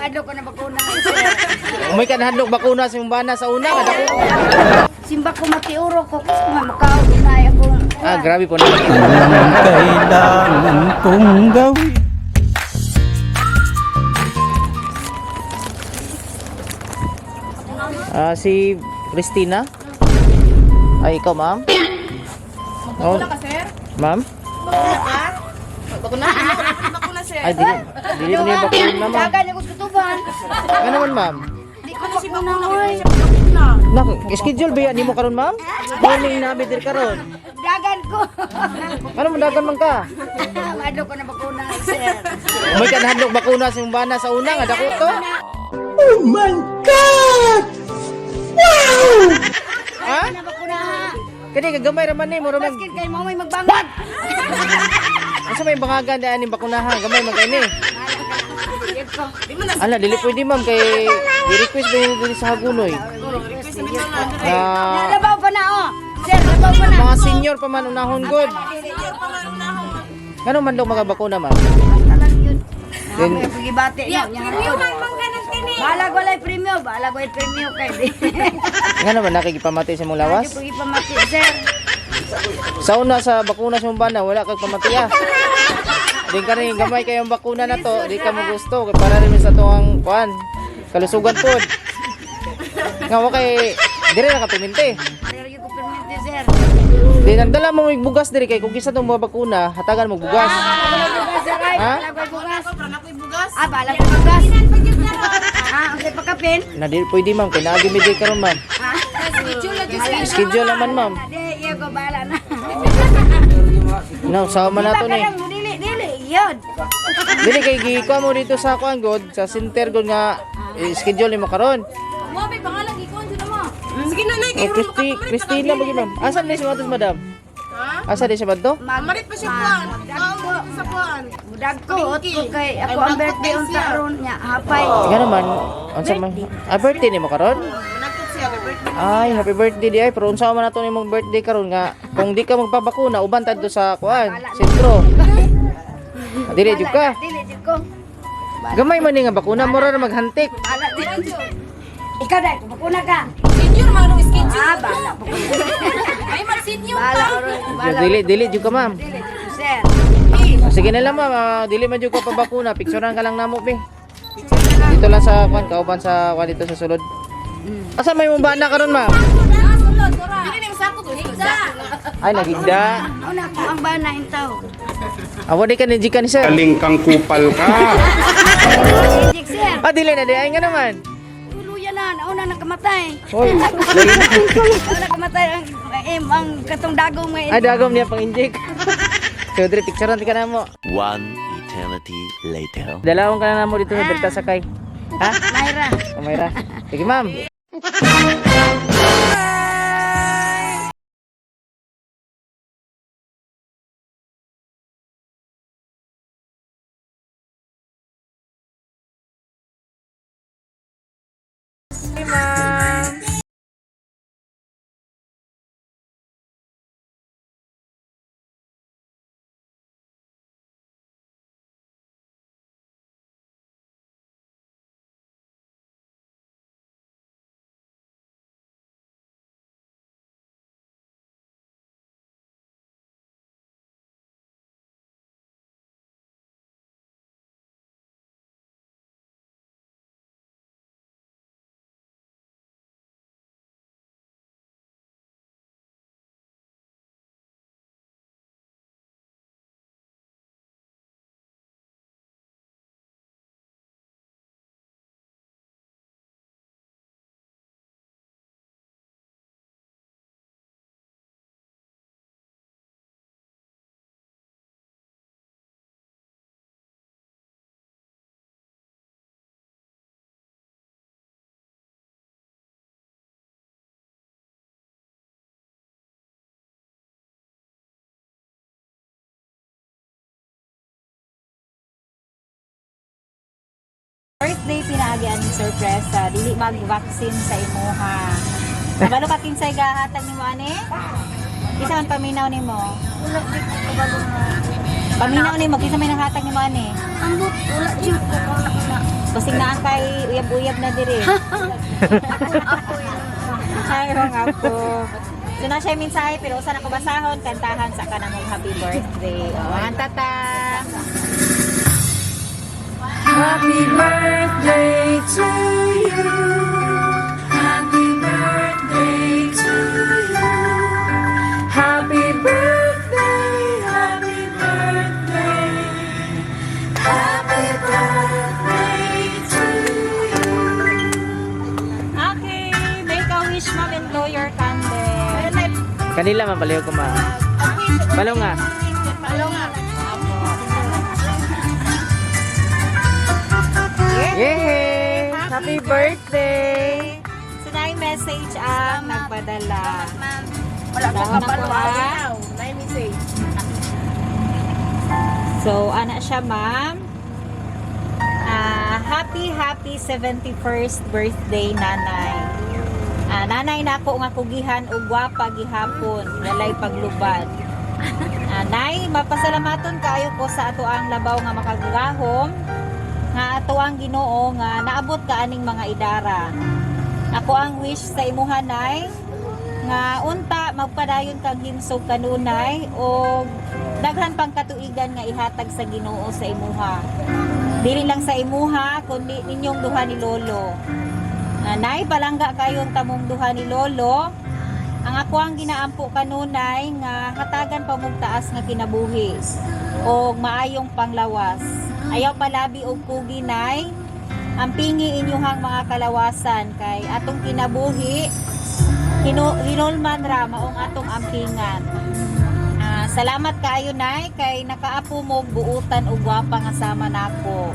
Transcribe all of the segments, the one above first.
Maadlok ko na bakuna, sir. Umay ka nahadlok bakuna sa imong bana sa una kada ko. Simba ko matiuro ko kasi nga makaon na akong. Ah, grabe po na. Anong kailangan kong gawin? Ah, si Christina? Ay, ikaw, ma'am? Oh, Bakuna ka, sir? ma'am? Bakuna ka? Bakuna? Bakuna, sir. Ay, dili. Dili mo niya bakuna, ma'am. Dagan ako sa kutuban. Ano man, ma'am? Di ko bakuna, oy. Bakuna. Nak, schedule ba yan nimo karon, ma'am? Morning na bidir karon. Dagan ko. Ano mo dagan man ka? Maadlok ko na bakuna, sir. Umay ka nahadlok bakuna sa imong bana sa una nga dako to. Oh my God! Wow! Ha? Na bakuna ha. Kani kagamay ra man ni mura mag Baskin kay mo may magbangag. Unsa may bangagan daan ning bakunahan gamay man kay ni. Yun ko. Di mo na. Ala dili pwede ma'am kay i-request ba yun dili sa Hagunoy? Request na na. Na Labaw pa na oh. Sir, labaw pa na. mga senior pa man unahon gud. Senior pa man unahon. Ngano man daw magabakuna ma'am? Talag yun. Then- Then, pagibate no. Premium man bang ganun tini? Balag walay premium, balag walay premium kay di. Ngano man nakikipamatay sa imong lawas? Di pagipamati, sir. Sa una sa bakuna sa imong bana wala kag pamatiya. Din ka rin gamay kayong bakuna na to, di ka mo gusto kay para rin sa tuang kuan. Kalusugan pod. Nga wa kay dire na ka piminte. Sir, yung ko permit, sir. Di nagdala mo mig bugas diri kay kung kisa tong mga bakuna, hatagan mo bugas. Balag bugas, sir, ay. Ha? Balag bugas. Parang ako'y bugas. Ah, balag bugas. Ah, ang pagkapin. Na di pwede ma'am kay naagi mi diri karon ma'am. Ah, Schedule na dyan. Schedule naman ma'am. di, iya ko bahala na. No, sama na to Di ba ni. kanang dili, dili, yun. Dili kay gikuha mo dito sa kuan god sa center god nga eh, schedule nimo karon. Mo may pangalan gikuan jud mo. Sige na nay Oh, kay Christi, Christina ba ma'am? Asa ni si Matos madam? Ha? Asa ni si Madto? Marit pa siya kuan. Kaon sa kuan. Mudag ko, ot ko kay ako ang birthday unta ron niya, hapay. Nga naman, unsa man? Ah, birthday nimo karon? Nagkot siya kay birthday. Ay, happy birthday di ay. Pero unsa man nato nimong birthday karon nga kung di ka magpabakuna uban tadto sa kuan, sentro. Ah, dili jud ka. Dili jud ko. Gamay man ni nga bakuna mura ra maghantik. Bahala jud. Ikaw dai, bakuna ka. Senior man ang schedule. Ah, bahala bakuna. Ay mag senior Bahala ron, bahala. Dili dili jud ka ma'am. Dili jud ko, sir. Ah, sige na lang ma'am, ah, dili man jud ka pabakuna, picturean ka lang namo be. Dito lang sa kuan, kauban sa kuan dito sa sulod. Asa may mong bana karon ma'am? Dili ni masakot to. Ay nagigda. Una ko ang bana intaw. Awa di ka ni Jika ni sir. Galing kang kupal ka. Jik, sir. Ah, dili na di ay nga naman. Tuluyan na, nauna nakamatay. Hoy. Nauna nakamatay ang em ang katong dagong nga Ay dagom niya pang inject. So, diri picturean ka na mo. One eternity later. Dalawang ka na namo dito sa Berta Sakay. Ha? Mayra. Kumayra. Sige, ma'am. First day pinaagi ang sorpresa, dili mag-vaccine sa imuha. Kabalo ka kinsay gahatag nimo ani? Isa man paminaw nimo. Wala jud ko kabalo nga. Paminaw nimo kinsa may nanghatag nimo ani? Ambot wala jud ko na. Basing naa kay uyab-uyab na diri. Ay, wrong ako. So na siya mensahe pero usa na ko basahon kantahan sa kanang happy birthday. Oh, ang tata. Happy birthday to you. Happy birthday to you. Happy birthday, happy birthday. Happy birthday to you. Okay, make a wish, ma'am, and blow your candle. Kanila man baliw ko ma. Balo nga. Yay! Happy birthday! So na yung message ang nagpadala. Ma'am, wala ko Dahon na kabalo. ko, ah. So, ana siya, ma'am. Ah, happy, happy 71st birthday, nanay. Ah, nanay nako nga kugihan og gwapa gihapon, walay paglubad. Ah, nay, mapasalamaton kaayo ko sa ato ang labaw nga makagagahom nga ato ang Ginoo nga naabot ka aning mga idara. Ako ang wish sa imuha, nay, nga unta magpadayon kag himsog kanunay o daghan pang katuigan nga ihatag sa Ginoo sa imuha. Dili lang sa imuha kundi ninyong duha ni Lolo. Nay, palangga kayong tamong duha ni Lolo. Ang ako ang ginaampo kanunay nga hatagan pa mong taas nga kinabuhi o maayong panglawas. Ayaw palabi og kugi, nay. Ang pingi inyuhang mga kalawasan kay atong kinabuhi hinulman ra maong atong ampingan. Ah, salamat kaayo, nay, kay nakaapo mo og buutan og gwapa nga sama nako.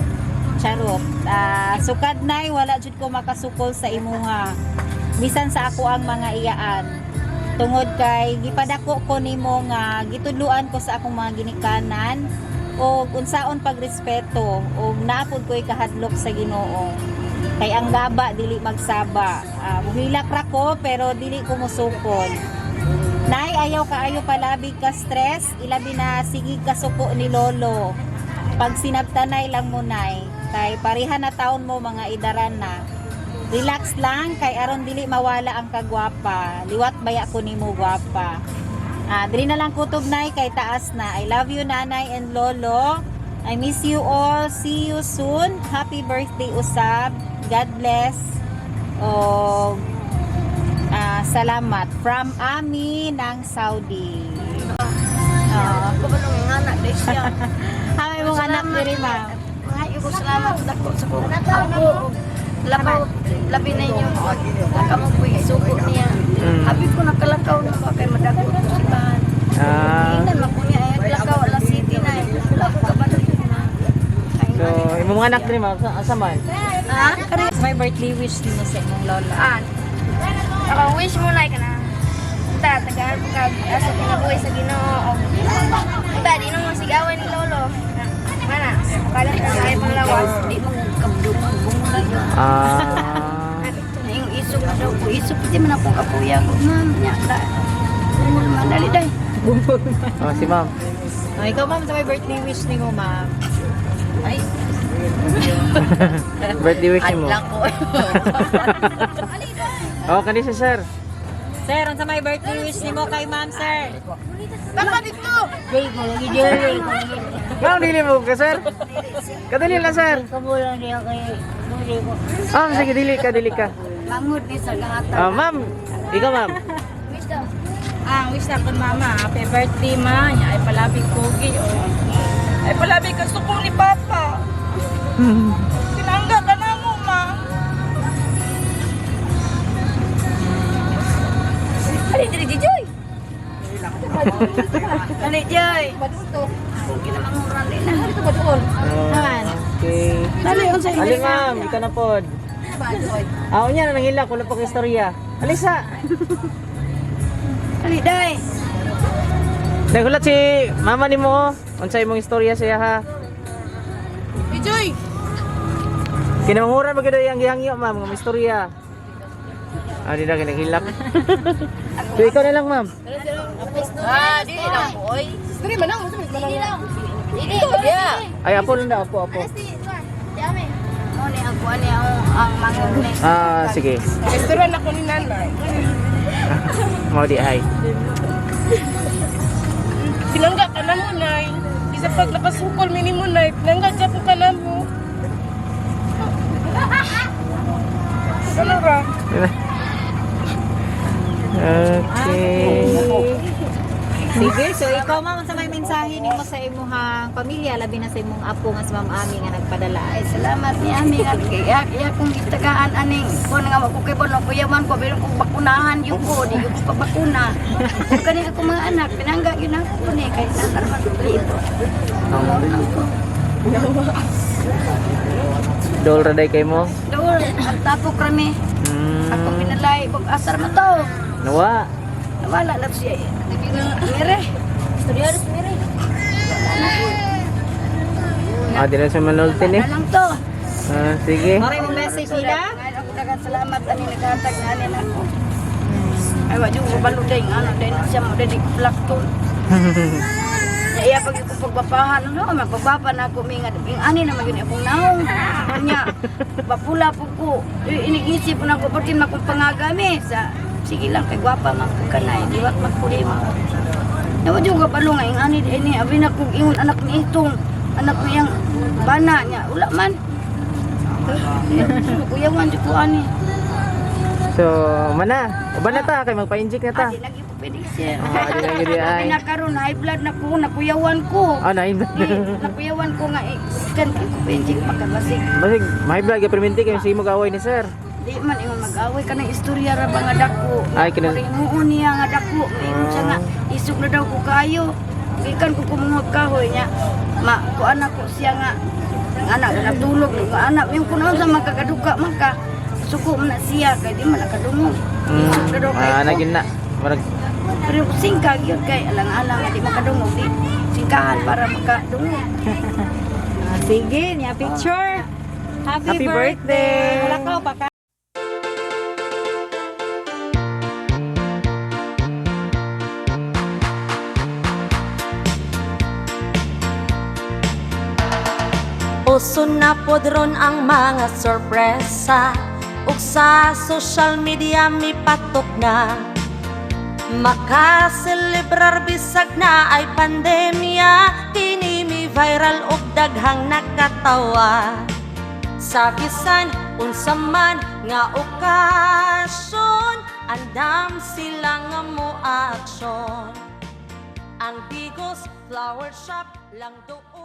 Charot. Ah, sukad, nay, wala jud ko makasukol sa imuha. Bisan sa ako ang mga iyaan. Tungod kay gipadako ko nimo nga gitudluan ko sa akong mga ginikanan og unsaon pagrespeto og naapod ko'y kahadlok sa Ginoo. Kay ang gaba dili magsaba. Ah, muhilak ra ko pero dili ko musukol. Nay, ayaw kaayo palabig ka stress, ilabi na sige kasuko ni Lolo. Pag sinabtanay lang mo, nay, kay pareha na taon mo mga idaran na. Relax lang kay aron dili mawala ang kagwapa. Liwat baya ko nimo gwapa. Ah, dili na lang kutob, nay, kay taas na. I love you, nanay and lolo. I miss you all. See you soon. Happy birthday usab. God bless. O ah, salamat from Ami ng Saudi. Oo. Kabalo nga anak dai siya. Hamay mong anak diri, ma'am. Mga ko salamat dako sa ko. Ako labaw labi na inyo. Kamo ko isuko niya. Happy ko nakalakaw na ba kay madako ko simbahan. Ah, Tingnan mo niya ay lakaw alas city na. Wala ko kabalo na. so imong mga anak diri ma'am, sa asa man? Ha? May birthday wish nimo sa imong lola. Ah, ako wish mo na ka na. Ta, tagaan po kag asa kinabuhi sa Ginoo. Ta, di na mo sigawan ni Lolo. Mana, kala ka sa pang lawas. Di mo kabdumang bunga. Ah. Yung isok na daw ko, isok di man ako kapuya ko. Ma'am, nya da. Bungol man dali day. Oh, si ma'am. Oh, ikaw, ma'am, sa may birthday wish nimo, ma'am. Ay, Birthday wish nimo. lang ko. Oh, kani si sir. Sir, unsa may birthday wish nimo kay ma'am, sir? Ma'am, dili mo ka, sir. Kadali lang, sir. Ah, sige, dili ka, dili ka. Mangod ni sa gahatan. Ah, ma'am, ikaw, ma'am. Ang wish na kon mama, happy birthday ma. Nya ay palabi kugi oh. Ay palabi ka suko ni papa. Tinangga ka na mo ma. Dali diri Joy. Dali Joy. Kinamanguran din na. Naman. Okay. Dali unsa Ali, ma'am, ikaw na pod. Ah, unya na nangilak, wala pa kay istorya. Alisa. Dali day. Nagulat si mama nimo oh. Unsa imong istorya siya ha? Joy! Kinamangura ba gyud ang gihangyo, ma'am, nga may istorya. Ah, di na kinahilak. So ikaw na lang, ma'am. Ah, di lang ko oy. Dili man lang, man lang. Dili. Yeah. Ay, apo lang daw, apo, apo. Si, di ame. Mo ni ang kuan niya ang mangog ni. Ah, sige. Restaurant ako ni nanay. Mao di ay. Pinangga ka na mo, Nay. Isa pag nakasukol, mini mo, Nay. Pinangga dyan po ka na mo. Ano ra? Okay. Sige, so ikaw ma'am, sa may mensahe nimo sa imuhang pamilya, labi na sa imong apo nga si Ma'am Ami nga nagpadala. Ay, salamat ni Ami at kaya iya kong gitagaan aning kuan nga wa ko kay bono kuya man ko pero kung bakunahan yun ko di yun ko pabakuna. Kung kani ako mga anak pinangga gyud ako ni kay nakarman ko ito. Dol ra day kay mo. Dool, ang tapok rami. Ako pinalay bag asar mo to. Nawa. Wala na siya. Mire. Estudyado mire. Ah, di na siya manulti ni. Wala lang to. Ah, sige. Mara imong message nila? Ngayon ako daghang salamat ani naghatag na ani nako. Ay wa jud ko balo day ano day na siya mo day di ko black to. Iya pag ko pagbapahan no magpabapa na ako mi nga ing ani na magyud akong naong. Nya bapula po ko. Inigisip na ko pati makong pangagami sa sige lang kay gwapa man ko kanay diwat magpuli mo. Nawa jud ko balo nga ing ani di ini abi na kog ingon anak ni itong anak niyang bana niya wala man. Kuyawan jud ko ani. So, mana. Uban na ta kay magpa-inject na ta. Adi lagi po pwede sir. Ah, di lagi di ay. Sabi na karon high blood na ko nakuyawan ko. Ah, na Eh, nakuyawan ko nga eh, kan ko penjik makabasig. Basig, may vlog ya perminti kay sige mag-away ni sir. Di man ingon mag-away kanang istorya ra ba nga dako. Ay, Paringuon niya nga dako. Ingon siya nga isog na daw ko kaayo. Gikan ko kumuha kahoy niya. Ma kuan ako siya nga ang anak nga natulog nga anak yung kuno sa magkakaduka man ka suko man na siya kay di man nakadungog. Isog na daw kay Ah, ko. nagin na. Marag Pero singka gyud kay alang-alang nga di makadungog di singkahan para makadungog. Ah, sige, niya picture. Happy, Happy birthday! Wala ka pa ka. Uso na pod ron ang mga sorpresa ug sa social media mipatok na. Makaselebrar bisag na ay pandemya, kini mi viral ug daghang nakatawa. Sa bisan unsa man nga okasyon, andam sila nga mo aksyon. Ang Digos Flower Shop lang doon.